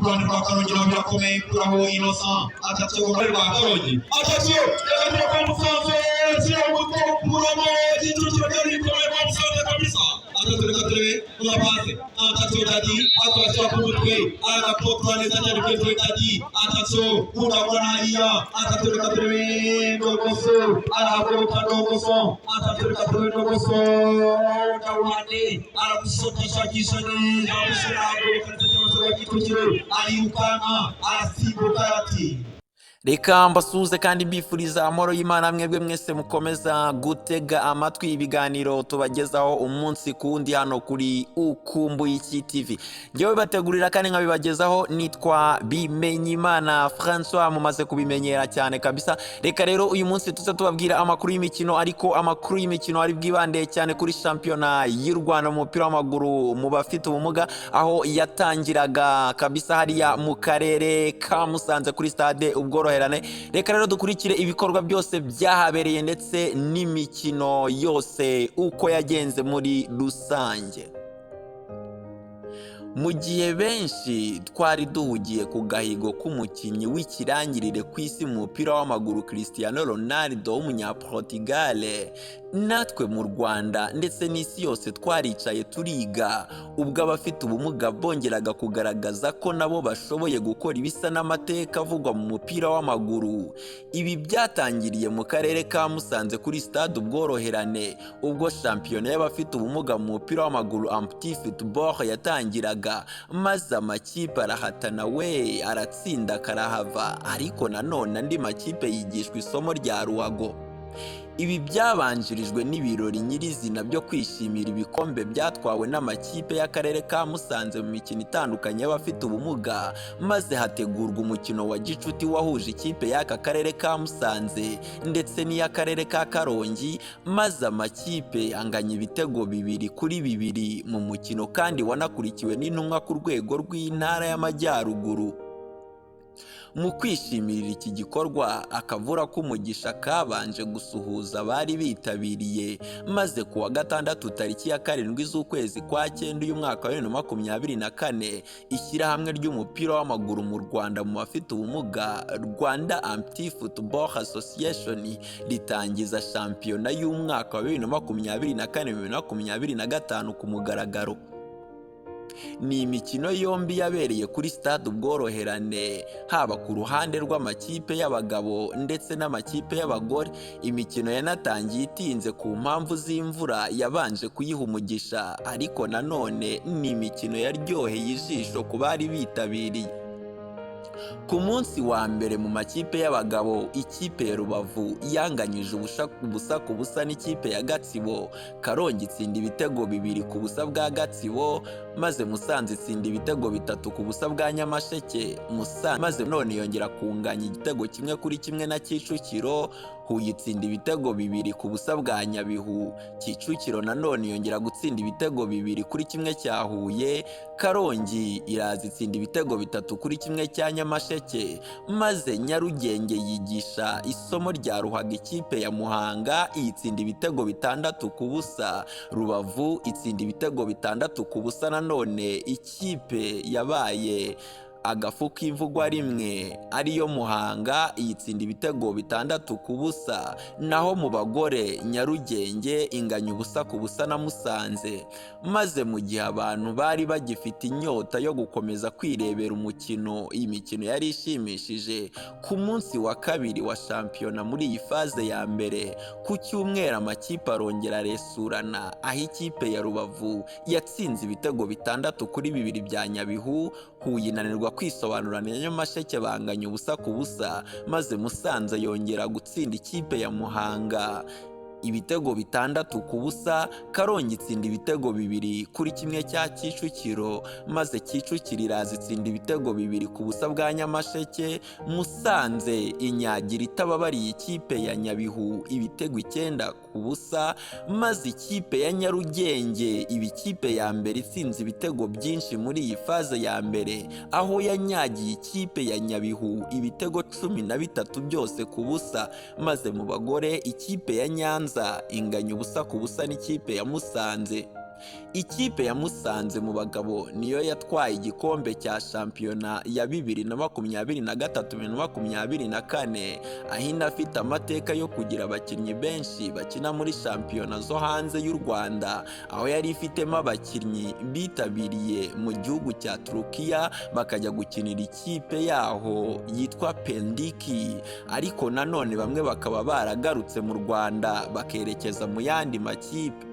Ruhande rwa Karongi naho birakomeye. Kuraho Innocent. Attention, rwa Karongi, attention, yagatira kwa Musanze, shyira umutwe, kuramo Kicukiro, byari bikomeye kwa Musanze kabisa. Attention, reka turebe ura passe. Attention, Dadi, attention ku mutwe, agakotora neza cyane kuri Dadi. Attention, urabona hariya. Attention, reka turebe Ndogoso, arahaguruka Ndogoso. Attention, reka turebe Ndogoso, Ndawuhande aramusota, ashakisha neza umusore, arahaguruka neza cyane. Umusore wa Kicukiro arirukanka, arasimbuka, ati Reka mbasuhuze kandi mbifuriza amahoro y'Imana mwebwe mwese mukomeza gutega amatwi ibiganiro tubagezaho umunsi ku wundi hano kuri Ukumbuye Iki TV. Ngewe bategurira kandi nkabibagezaho nitwa Bimenyimana Francois, mumaze kubimenyera cyane kabisa. Reka rero uyu munsi tuze tubabwira amakuru y'imikino, ariko amakuru y'imikino ari bwibande cyane kuri shampiyona y'u Rwanda mu mupira w'amaguru mu bafite ubumuga, aho yatangiraga kabisa hariya mu karere ka Musanze kuri stade Ubworoherane. Reka rero dukurikire ibikorwa byose byahabereye ndetse n'imikino yose uko yagenze muri rusange. Mu gihe benshi twari duhugiye ku gahigo k'umukinnyi w'ikirangirire ku isi mu mupira w'amaguru Cristiano Ronaldo w'Umunyaportugal, natwe mu Rwanda ndetse n'isi yose twaricaye turiga ubwo abafite ubumuga bongeraga kugaragaza ko nabo bashoboye gukora ibisa n'amateka avugwa mu mupira w'amaguru. Ibi byatangiriye mu karere ka Musanze kuri stade Ubworoherane, ubwo shampiyona y'abafite ubumuga mu mupira w'amaguru, Amputee Football, yatangiraga, maze amakipe arahatana we, aratsinda karahava, ariko nanone andi makipe yigishwa isomo rya ruhago. Ibi byabanjirijwe n'ibirori nyirizina byo kwishimira ibikombe byatwawe n'amakipe y'akarere ka Musanze mu mikino itandukanye y'abafite ubumuga, maze hategurwa umukino wa gicuti wahuje ikipe y'aka karere ka Musanze ndetse n'iy'akarere ka Karongi, maze amakipe anganya ibitego 2-2 mu mukino kandi wanakurikiwe n'intumwa ku rwego rw'intara y'Amajyaruguru. Mu kwishimirira iki gikorwa, akavura k'umugisha kabanje gusuhuza abari bitabiriye, maze ku wa gatandatu tariki ya 7 z'ukwezi kwa cyenda uyu mwaka wa 2024, ishyirahamwe ry'umupira w'amaguru mu Rwanda mu bafite ubumuga, Rwanda Amputee Football Association, ritangiza shampiyona y'umwaka wa 2024 2025 ku mugaragaro. Ni imikino yombi yabereye kuri stade Ubworoherane, haba ku ruhande rw'amakipe y'abagabo ndetse n'amakipe y'abagore. Imikino yanatangiye itinze ku mpamvu z'imvura yabanje kuyiha umugisha, ariko nanone ni imikino yaryoheye ijisho ku bari bitabiriye. Ku munsi wa mbere mu makipe y'abagabo, ikipe ya Rubavu yanganyije 0-0 n'ikipe ya Gatsibo. Karongi itsinda ibitego 2-0 bwa Gatsibo, maze Musanze itsinda ibitego 3-0 bwa Nyamasheke. Musanze maze none yongera kunganya igitego 1-1 na Kicukiro. Huye itsinda ibitego 2-0 bwa Nyabihu. Kicukiro nanone yongera gutsinda ibitego 2-1 cya Huye. Karongi iraza itsinda ibitego 3-1 cya Nyamasheke, maze Nyarugenge yigisha isomo rya ruhago ikipe ya Muhanga, iyitsinda ibitego 6-0. Rubavu itsinda ibitego 6-0 nanone ikipe yabaye agafu k'imvugwa rimwe ariyo Muhanga, iyitsinda ibitego 6-0. Naho mu bagore, Nyarugenge inganya 0-0 na Musanze. Maze mu gihe abantu bari bagifite inyota yo gukomeza kwirebera umukino, iyi mikino yari ishimishije, ku munsi wa kabiri wa shampiyona muri iyi phase ya mbere, ku cyumweru, amakipe arongera aresurana, aho ikipe ya Rubavu yatsinze ibitego 6-2 bya Nyabihu. Huye inanirwa kwisobanura na Nyamasheke, banganya 0-0, maze Musanze yongera gutsinda ikipe ya Muhanga ibitego 6-0. Karongi itsinda ibitego 2-1 cya Kicukiro, maze Kicukiro iraza itsinda ibitego 2-0 bwa Nyamasheke. Musanze inyagira itababariye ikipe ya Nyabihu ibitego 9-0, maze ikipe ya Nyarugenge iba ikipe ya mbere itsinze ibitego byinshi muri iyi phase ya mbere, aho yanyagiye ikipe ya Nyabihu ibitego 13 byose ku busa. Maze mu bagore, ikipe ya Nyanza inganya 0-0 n'ikipe ya Musanze. Ikipe ya Musanze mu bagabo niyo yatwaye igikombe cya shampiyona ya 2023 2024, aho inafite amateka yo kugira abakinnyi benshi bakina muri shampiyona zo hanze y'u Rwanda, aho yari ifitemo abakinnyi bitabiriye mu gihugu cya Turukiya bakajya gukinira ikipe yaho yitwa Pendiki, ariko nanone bamwe bakaba baragarutse mu Rwanda bakerekeza mu yandi makipe.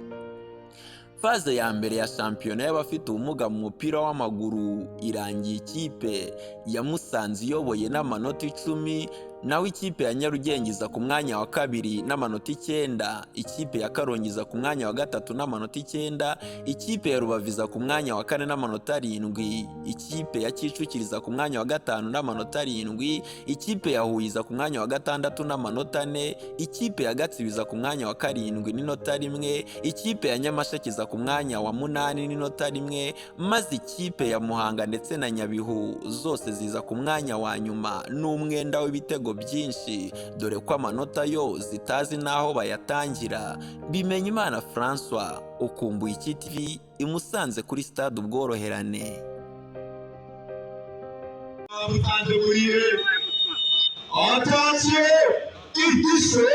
Phase ya mbere ya shampiyona y'abafite ubumuga mu mupira w'amaguru irangiye ikipe ya Musanze iyoboye n'amanota 10, naho ikipe ya Nyarugenge iza ku mwanya wa kabiri n'amanota 9, ikipe ya Karongi iza ku mwanya wa gatatu n'amanota 9, ikipe ya Rubavu iza ku mwanya wa kane n'amanota 7, ikipe ya Kicukiro iza ku mwanya wa gatanu n'amanota 7, ikipe ya Huye iza ku mwanya wa gatandatu n'amanota 4, ikipe ya Gatsibo iza ku mwanya wa karindwi n'inota 1, ikipe ya Nyamasheke iza ku mwanya wa munani n'inota 1, maze ikipe ya Muhanga ndetse na Nyabihu zose ziza ku mwanya wa nyuma n'umwenda w'ibitego byinshi, dore ko amanota yo zitazi n'aho bayatangira. Bimenyimana Francois, ukumbuye iki TV, i Musanze kuri stade Ubworoherane. Musanze buriye, attention, ihishe.